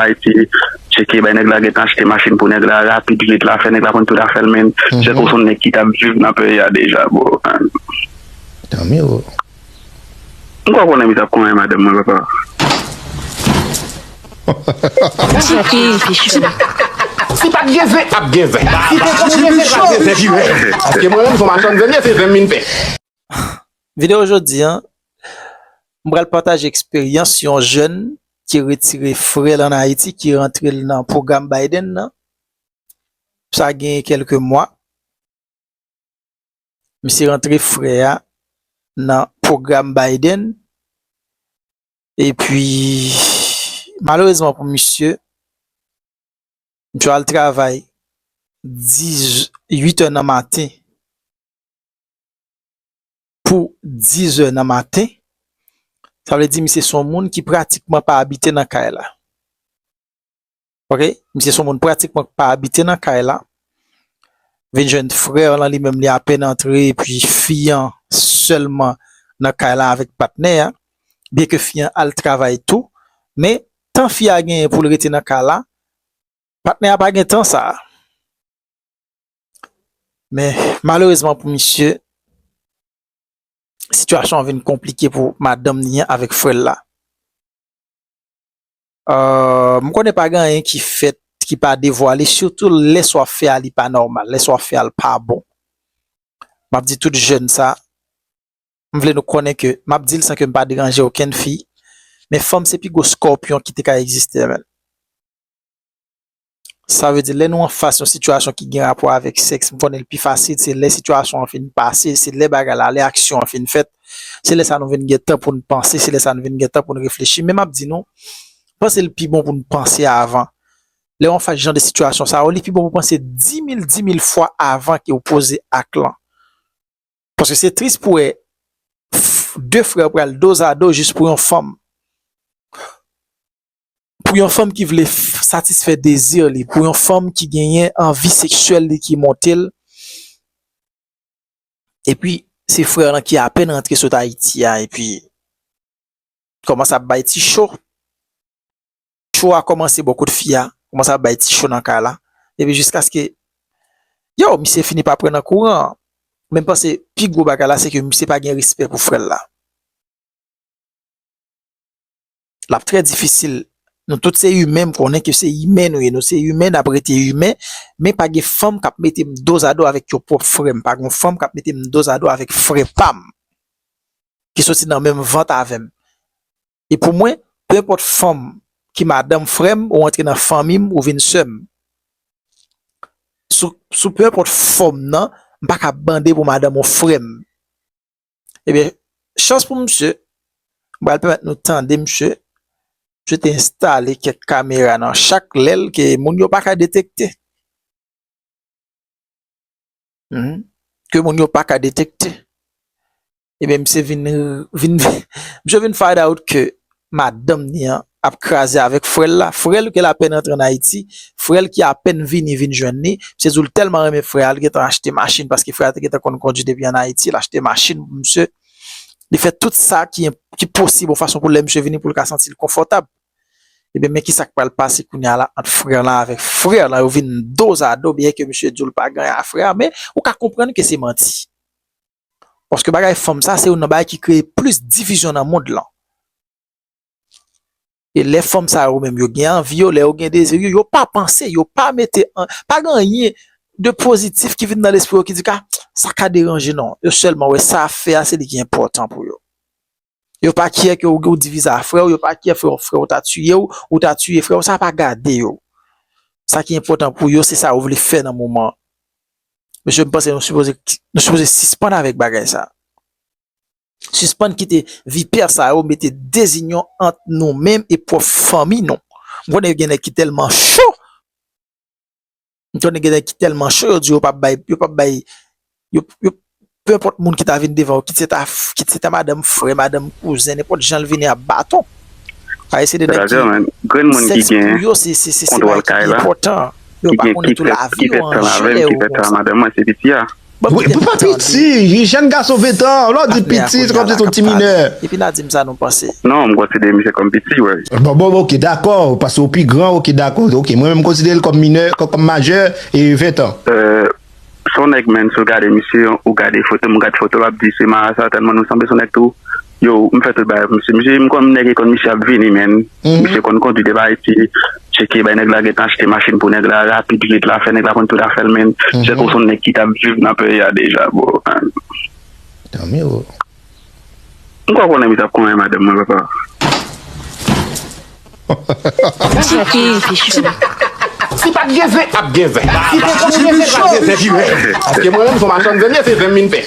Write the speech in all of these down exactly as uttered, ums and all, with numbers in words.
Ayiti, se ke bay nèg la gentan achte machin pou nèg la, rapid, vit, l a fè nèg la konn tout afè l, men se ke w se yon nèg ki t ap viv nan peyi a deja, bro. Tanmye. M kwè w konnen misye ap konyen madanm mwen, papa. Si pa t gen zen, ap gen zen. Si te konn gen zen, pa gen zen pi rèd. Paske mwen menm, se yon machann zen m ye, se zen m vin fè. Videyo jodi a, m pral pataje eksperyans yon jèn ki retire frè l ann Ayiti, ki rantre l nan pwogram Biden nan. Sa gen kèlke mwa. Misye rantre frè a nan pwogram Biden. Epi, malerezman pou misye, misye al travay dizuit è nan maten pou diz è nan maten. Sa vle di misye se yon moun ki pratikman pa abite nan kay la. Ok? Misye se yon moun pratikman ki pa abite nan kay la. Vin jwenn frè lan, li menm li apèn antre, epi fi an sèlman nan kay la avèk patnè a. Byenke fi an al travay tou, men tan fi a genyen pou l rete nan kay la, patnè a pa gen tan sa a. Men, malerezman pou misye, sitiyasyon an vin konplike pou madanm ni an avèk frè l la. Euh, m konnen pa gen anyen ki fèt ki pa devwale, sitou lè sa w ap fè a li pa nòmal, lè sa w ap fè a l pa bon. M ap di tout jèn sa, m vle nou konnen ke m ap di l san ke m pa deranje okenn fi, men fanm se pi gwo skòpyon ki te ka egziste, man. Sa vle di, lè nou anfas yon sitiyasyon ki gen rapò avèk sèks, m konnen l pi fasil, se lè sitiyasyon an fin pase, se lè bagay la, lè aksyon an fin fèt, se lè sa nou vin gen tan pou n panse, se lè sa nou vin gen tan pou n reflechi. Men m ap di nou, panse l pi bon pou n panse avan. Lè w anfas jan de sitiyasyon sa yo, li pi bon pou w panse dimil, dimil fwa avan ke w poze ak lan. Paske se tris pou wè de frè pral dozado jis pou yon fanm. Pou yon fanm ki vle satisfè dezi li, pou yon fanm ki genyen anvi seksyèl li ki monte l, epi se frè lan ki apèn rantre sot Ayiti a, epi kòmanse ap bay ti cho. Cho a kòmanse bò kot fi a, kòmanse ap bay ti cho nan kay la. Epi jiskaske, yo, misye fini pa pran nan kouran an. Men m panse pi gwo bagay la, se ke misye pa gen respè pou frè l la. L ap trè difisil. Nou tout se imen, m konnen ke se imen nou ye, nou se imen, n ap rete imen, men pa gen fanm k ap mete m dozado avèk yon pwòp frè m, pa gen yon fanm k ap mete m dozado avèk frè pa m ki soti nan menm vant avè m. E pou mwen, pe enpòt fanm ki madanm frè m, ou antre nan fanmi m, ou vin sè m. Sou, sou pe enpòt fòm nan, m pa ka bande pou madanm yon frè m. Ebyen, chans pou misye, m pral pèmèt nou tande misye. Misye te enstale kèk kamera nan chak lèl ke moun yo pa ka detekte. Ke moun yo pa ka detekte. Ebyen, misye vin, vin, misye vin find out ke madanm ni an ap kraze avèk frè l la. Frè l ke l apèn rantre ann Ayiti, frè l ki apèn vini, vin jwenn li. Misye di w l tèlman renmen frè a, l gentan achte machin paske frè a te gentan konn kondui depi ann Ayiti. L achte machin pou misye. Li fè tout sa ki, ki posib yon fason pou lè misye vini pou l ka santi l konfòtab. Ebyen, men kisa k pral pase kounye a la ant frè lan avèk frè lan, yo vin dozado, byenke misye di w l pa gen anyen a frè a, men ou ka konprann ke se manti. Paske bagay fanm sa, se youn nan bagay ki kreye plis divizyon nan mond lan. E lè fanm sa yo menm, yo gen anvi yo, lè yo gen dezi yo, yo pa panse, yo pa mete, pa gen anyen de pozitif ki vin nan lespri yo ki di ka, sa ka deranje non. Yo sèlman wè sa ap fè a, se li ki enpòtan pou yo. Yo pa kyè ke ou, ou divize a frè w, yo pa kyè frè w, frè w ta tiye w, ou ta tiye frè w, sa pa gade yo. Sa ki enpòtan pou yo, se sa yo vle fè nan moman an. Mesye, m panse nou sipoze, nou sipoze sispann avèk bagay sa. Sispann kite vipè sa yo mete dezinyon ant nou menm e pwòp fanmi nou. M konnen gen nèg ki tèlman cho. M konnen gen nèg ki tèlman cho, yo di yo p ap bay, yo p ap bay, yo, yo, pe enpòt moun ki ta vin devan yo, kit se ta, kit se ta madanm frè, madanm kouzen, nenpòt jan l vini ap baton. Paske se de nèg ki sèks pou yo, se, se, se bagay ki pi enpòtan. Yo pa konnen tou lavi yo an jè, yo konsa. Bon, wi, kite pa piti, jèn gason ventan, lè w di piti, se kòmsi se yon ti minè. Epi n a di m sa nou panse. Non, m konsidere misye kòm piti, wi. Bon, bon, ok, dakò, paske w pi gran, ok, dakò. Ok, mwen menm, m konsidere l kòm minè, kòm, kòm majè, e ventan. Euh, se yon nèg, menn, si w gade misye, ou gade foto, m gade foto, w ap di, se marasa, tèlman nou sanble, se yon nèg tou. Yo, m fè tout bagay pou misye. Misye, m konn nèg ki konn misye ap vini, menn. Misye konn kondui depi Ayiti, tcheke, bay nèg la gentan achte machin pou nèg la, rapid, vit la, fè nèg la konn tout afè l, menn. Tcheke, ou se yon nèg ki t ap viv nan peyi a deja, bro. Tanmye, bro. M kwè konnen misye ap konyen madanm mwen, papa. Tipi. Si pa t gen ven, ap gen ven. Si pa t gen ven, ap gen ven pi ren. Paske mwen menm, se yon machann zen, se zen m vin fè.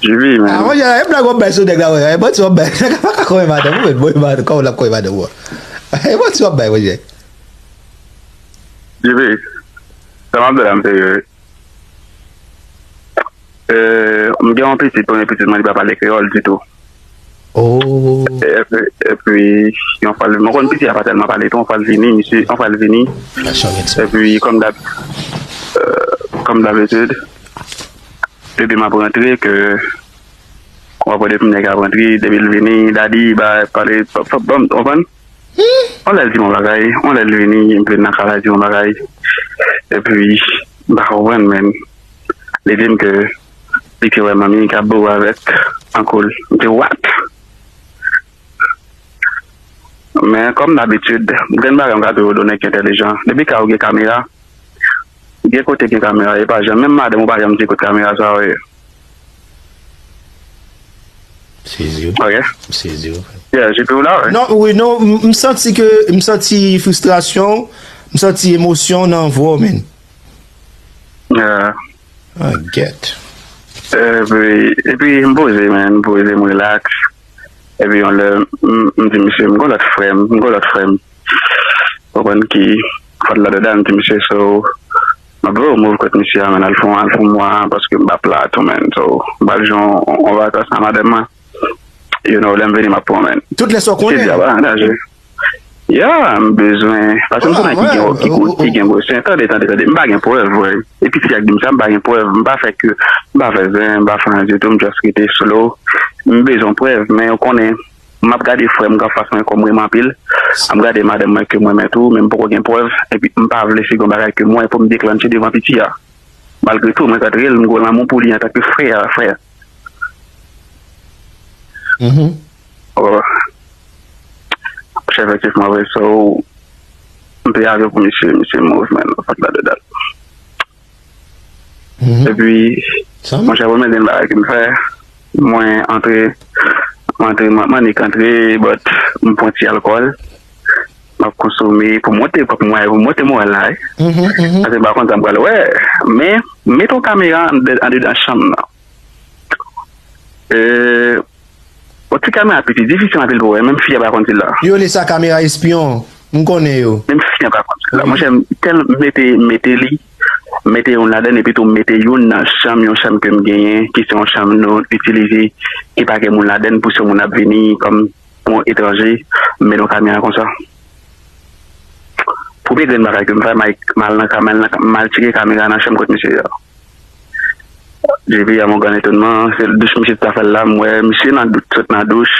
Jimmy, man. Ah, mwen, e blag w ap bay sou nèg la, wè. E manti w ap bay. Nèg la pa ka konyen madanm ou, menn. Bon, e madanm, kòman l ap konyen madanm ou an? E manti w ap bay, mwen. Jimmy, sa m ap di la, m serye. Euh, m gen yon pitit, premye pitit mwen, li pa pale kreyòl ditou. Oh. Epi, epi, yon fwa l, mwen konn pitit a pa tèlman pale tou, yon fwa l vini, misye, yon fwa l vini. Epi, kòm dab-, euh, kòm dabitid, depi m ap rantre, ke, w ap wè depi nèg ap rantre, depi l vini, dadi, ba, pale, pap, pap, banm, w konprann? On lè l di m yon bagay, on lè l vini, m vin nan kay la di m yon bagay. Epi, m pa konprann, menn. Li di m ke li te wè manmi k ap boure avèk ankou l. M di, "What?" Men, kòm dabitid, grenn bagay m ka toujou di w nèg ki entèlijan. Depi kay ou gen kamera, gen kote gen kamera, e pa janm, menm madanm ou pa janm di kot kamera sa yo ye. Sezi w. Ok. Sezi w. Yeah, J P ou la, wi. Non, wi, non, m, m santi ke, m santi fristrasyon, m santi emosyon nan vwa w, menn. Yeah. I get. Epi, epi m poze, menn, m poze, m relax. Epi yon lè, m, m di misye, m gon lòt frè m, m gon lòt frè m. Ou konprann ki fòt la dedan, m di misye, so, m ap voye yon move kot misye a, menn, al fè, al fè yon mwa, paske m p ap la tou, menn, so, m pral jwenn yon, yon vakans nan madanm mwen. You know, lè m vini, m ap pran, menn. Tout lè sa w konnen. Misye di, a pa nan danje. Ya, m bezwen, paske m se nèg ki gen, ki, ki gen bezwen. Tande, tande, tande, m pa gen prèv, vre. Epi si ak di m sa, m pa gen prèv, m pa fè ke, m pa fè zen, m pa fè anyen ditou, m just rete slow. M bezwen prèv, men ou konnen, m ap gade frè m k anfas mwen kòm renmen anpil. M ap gade madanm mwen ke m renmen tou, men m poko gen prèv. Epi m pa vle si gen bagay ke mwen pou m deklanche devan piti a. Malgre tou, mwen ka reyèl, m gen lanmou pou li antanke frè, frè. Mhm. Oh. Monchè, efektivman, vre, so, m peye avyon pou misye, misye move, man, fòk la dedan. Mhm. Epi, monchè, premye bagay ke m fè, mwen antre, m antre, m, m annik antre, but m pran ti alkòl, m ap konsome pou monte, pou mwen, pou monte moral la, wi. Mhm, mhm. Paske m pa konn sa m pral wè, men, mete yon kamera andedan, andedan chanm nan. E, yon ti kamera piti, difisil anpil pou wè, menm fi a pa konn si l la. Yo rele sa kamera espyon. M konnen yo. Menm fi a pa konn si l la. Monchè, m tèl mete, mete li, mete youn ladan, epi tou mete youn nan chanm, yon chanm ke m genyen, ki se yon chanm nou itilize, ki pa gen moun ladan, pou si yon moun ap vini, kòm yon etranje, m mete yon kamera konsa. Premye grenn bagay ke m fè, m al, m al nan ka-, m al nan ka-, m al tcheke kamera nan chanm kot misye ye a. J P a, mon grand étonnement, se douch misye t ap fè l la, m wè misye nan douch, sot nan douch.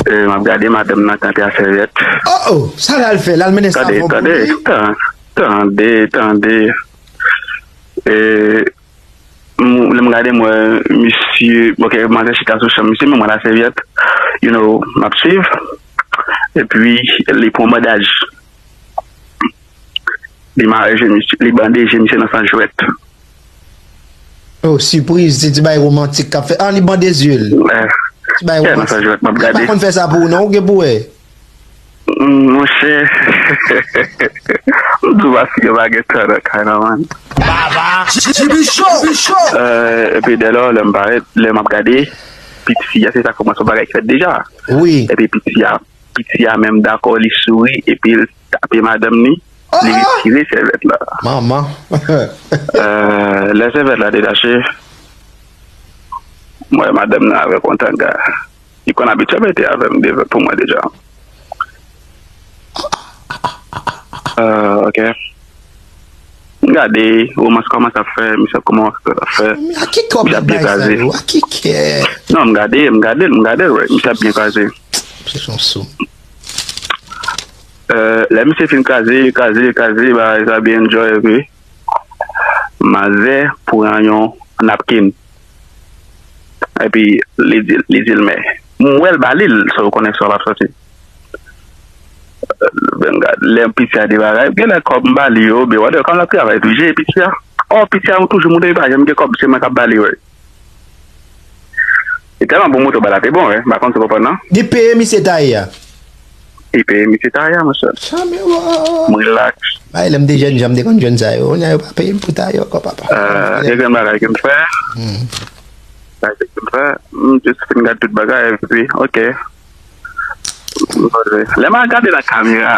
E, m ap gade madanm nan kanpe ak sèvyèt. Oh, oh, sa l al fè? L al mennen savon pou li? Tande, tande, tande, tande. E, m, lè m gade, m wè misye, ok, manzè chita sou chanm misye, men mwen la sèvyèt, you know, m ap swiv. Epi, li pran bandaj. Li mare je misye, li bande je misye nan sans jwèt. Oh, sipriz, se ti bagay romantik k ap fèt. Ah, li bande zye l. Ti bagay romantik. Nan sans jwèt, m ap gade. Li pa konn fè sa pou ou, non, ou gen pou wè. Mm, monchè. M di w, paske pa gen tan nan kay la, man. Baba, Jibi Show, Jibi Show. Euh, epi dèlò, lè m parèt, lè m ap gade, pitit fi a, se ta kòmanse yon bagay ki fèt deja. Wi. Epi pitit fi a, pitit fi a menm dakò, li souri, epi l tape madanm li, li retire sèvyèt la. Manman. Euh, lè sèvyèt la detache, m wè madanm nan avèk yon tanga. Li konn abitye mete avè m devan pou mwen deja. Ah, ok. M gade romans kòman sa ap fè, misye kòman ap fè. A ki kòb misye ap byen kraze. A ki kè. Non, m gade, m gade, m gade, wè, misye ap byen kraze. Se son sou. Euh, lè misye fin kraze, kraze, kraze, bagay sa byen enjoy, epi manzè pran yon napkin. Epi li di, li di l, men, m wè l ba li l, so ou konnen sa w ap sòti. Lè piti a di bagay, genlè kòb m ba li yo, oubyen whatever, kòm l ap travay tou, jere piti a. Ò, piti a, ou toujou moutre li pa janm gen kòb, se mwen k ap ba li, wi. Li tèlman bon moto ba la te bon, wi. M pa konn si w konprann, non? Li peye misye taye a. Li peye misye taye a, monchè. Chanm yo. M relax. Bay lè m te jèn jan, m te konn jwenn sa yo. Kounye a yo pa peye m pou taye ankò, papa. Euh, gen grenn bagay ke m fè. Bagay ke m fè. M just fin gad tout bagay, epi, ok. Lè m al gade nan kamera,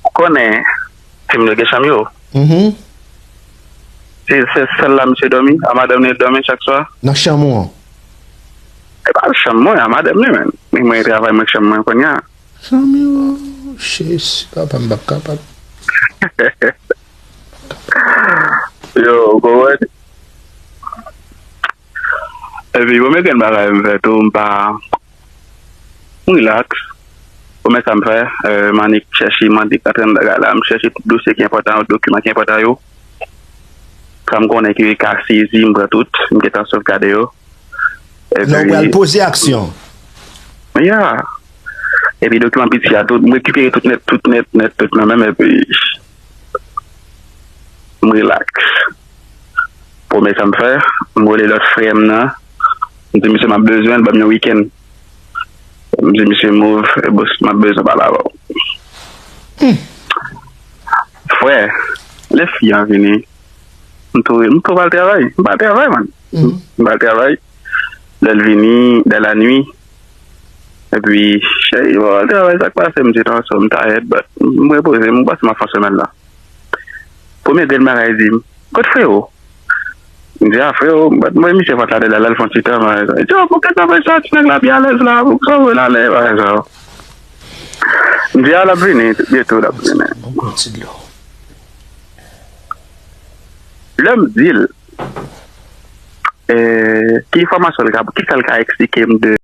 ou konnen, fim yo gen chanm yo. Se se sèl la misye dòmi, a madanm li dòmi chak swa. Nan chanm ou an? E pa chanm mwen, a madanm li menm. Men mwen travay mwen chanm mwen kounye a. Chanm yo, Jezi, papa m p ap kapab. Yo, ou konprann? Epi, premye grenn bagay m fè tou, m pa, m relax. Premye sa m fè, euh, m annik chèche, m annik antre nan bagay la, m chèche tout dosye ki enpòtan yo, dokiman ki enpòtan yo. Sa m konnen ki ka sezi, m pran tout, m gentan sovgade yo. Epi, lè w pral poze aksyon. Ya. Epi dokiman piti a tout, m rekipere tout nèt, tout nèt, nèt, tout nan men m, epi m relax. Premye sa m fè, m rele lòt frè m nan. M di misye m ap bezwen l, ban m yon wikenn. M di misye move, e bòs, m ap bezwen pale avè w. Frè, lè fi an vini, m tou, m tou pral travay. M pral travay, man. M pral travay. Lè l vini, dans la nuit. Epi, cheri, bon, travay sa k pase, m di non, so, m tired, but m repoze, m panse m ap fè semèn la. Premye grenn bagay di m, kot freo? M di, a, freo, but mwen misye fòt la de la, l al fè yon ti tan, bagay sa. Li di, o, poukisa w fè sa, ti nèg la byen alèz la, poukisa w voye l ale, bagay sa. M di, a, l ap vini, byento l ap vini. Lè m di l, eh, ki enfòmasyon l ka, kisa l ka eksplike m de